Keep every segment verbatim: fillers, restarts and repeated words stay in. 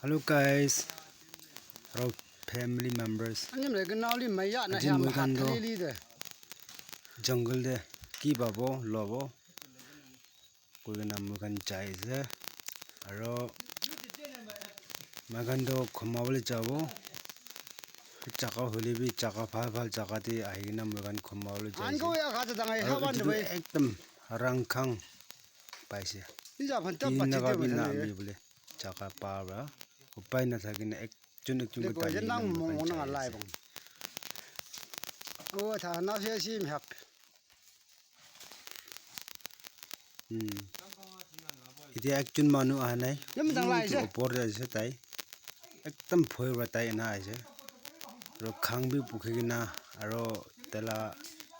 Hello guys, aro family members. Ani mai gana oli mai ya na. Aji ya moi ma khan toh khalili de. Jungle de ki babo lobo. Koi kena moi khan jai ase. Aro moi khan toh khoma bole jabo. Jaga hoile bi jaga bhal bhal jaga te ahi kena moi khan khoma bole jai ase. An ko ya kha ta dangai. Aro ha ban etu de toh bai. Ekdam rangkhang paise. Ni ja phan ta. Tina pati ka de bi na bai. Ami bole jaga pa pra. Upai na thaki na ekjon ekjon ko tani na moi khan jai ase. O tha na se si mi hap. Hmm. Etia ekjon manu aha nai. Yam dang lai ase. Etu opor te ase tai. Ekdam bhoi para tai ena aise. Aro khang bi bukhi kena, aro taila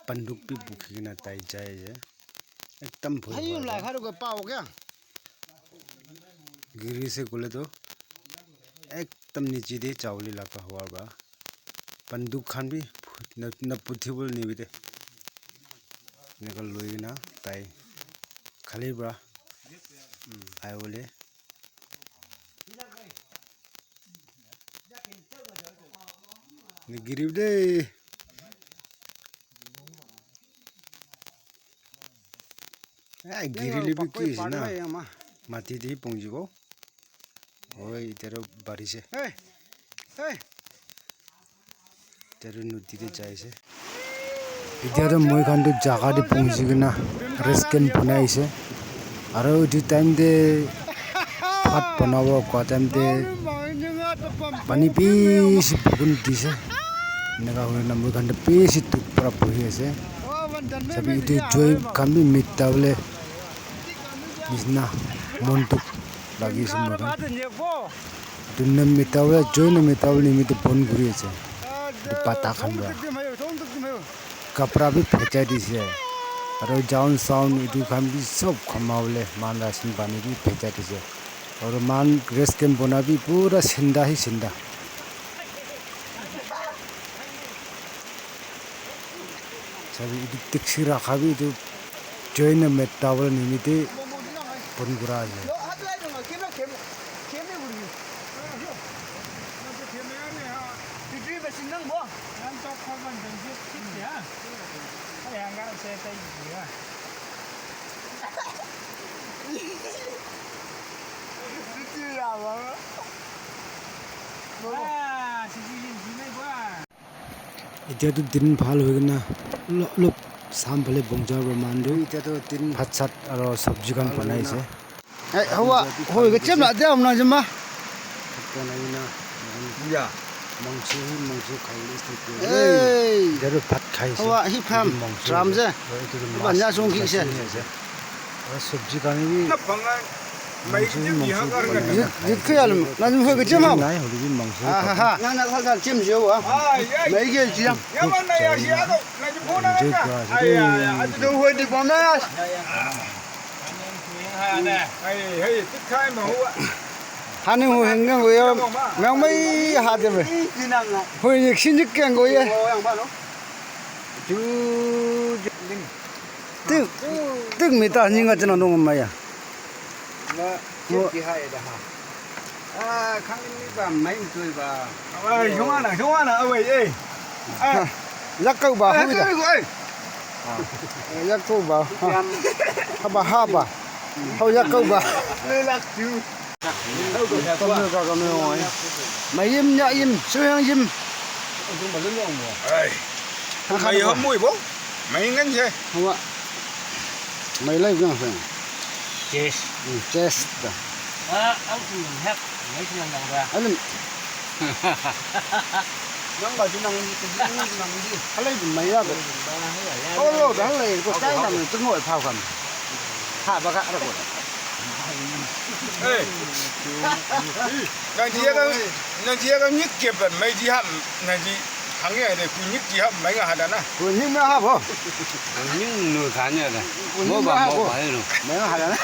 banduk bi bukhi kena tai jai ase. Ekdam bhoi para. Hai yum lai kharu ko pao kya? Giri se kule toh ekdam niche te jawole laga hua para. Banduk khan bi na, na puthi bole nibi te. Eneka loi kena tai khali para, um, ahi bole. Nigiri de. Eh, girili bi ki ase na? Mati te pongjibo. Oi, itero barise. Hey. Hey. Itero nodi te jai ase. Itero moi khan tu jaga te pongji kena rest camp banai ase. Aro etu time te bhat banabo kua time te pani bishi bukun dise. Eneka hoina moi khan toh bishi dukh para bohi ase. Sabi etu joy khan bi mita bole nishina mon dukh lagi ase moi khan. Etu na mita bole joy na mita bole nimite bon kuri ase. Etu pata khan para. Kapra bi phechai dise. Aro jaun saun etu khan bi sob khoma bole man ration pani bi phechai dise. Aro man rest camp bona bi pura sinda hi sinda. Sabi etu taxi rakha bi etu join na meta bole nimite bon kura ase. Etia tu din bhal hoi kena olop, olop sam phale bongja para moikhan tu. Etia tu din bhat sat aro sabji khan banai ase. Eh, hawa, hoi ke chem la de amna jema. Ya. Mangso hi mangso khai le start kore. Hey. Etia tu bhat khai ase. Hawa, hi pham, mangso drum ase. Je. Hawa, etia tu hawa, mas nya song ki ase. Ase. Aro sabji khan bi na pangai. Mai mangso hi mangso. Jit, jit khai alam, na jum hoi ke chem ha. Nai, hoi ke mangso. Ha, ha, ha. Na, na, khal, khal, chem je wa. Mai ke ji. Ya ma na ya, ya to. Enjoy kura ase de. Hani hu heng nang ya, nang mai ha de be. Hu yek sin yek keng go ye. Tik, tik mita ni nga chena nong ma ya. Mo- Ah, khang ni ba mai tui ba. Ai, hung ana, hung ana, awai, eh. Ah. Yak kau ba, eh, hau da. Kau, eh. Ah. Yak kau ba. Haba, haba. Hau yak kau ba. Le lak tu. Tom ne ka ka me oi. Mai yim nya yim, su yang yim. Ai. Mai hom mui bo. Mai ngan je. Hawa. Mai lai ngan. Chest. Hmm, chest. Ah, ang tu hek, ngai tu nang ba. Alam. Nang ba tu nang ni, tu nang ni, nang ni. Halai tu mai ya ba. Oh, lo, dah halai ko tai nang tu ngoi phau kan. Ha ba ka ra ko. Eh. Nang ji ya ka, nang ji ya ka nyik ke ban mai ji ha, nang ji hang ya de ku nyik ji ha mai nga ha da na. Ku nyik ma ha bo. Ku nyik nu kha nya da. Mo ba mo ba lo. Mai nga ha da na.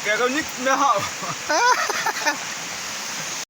Ke ka nyik na ha.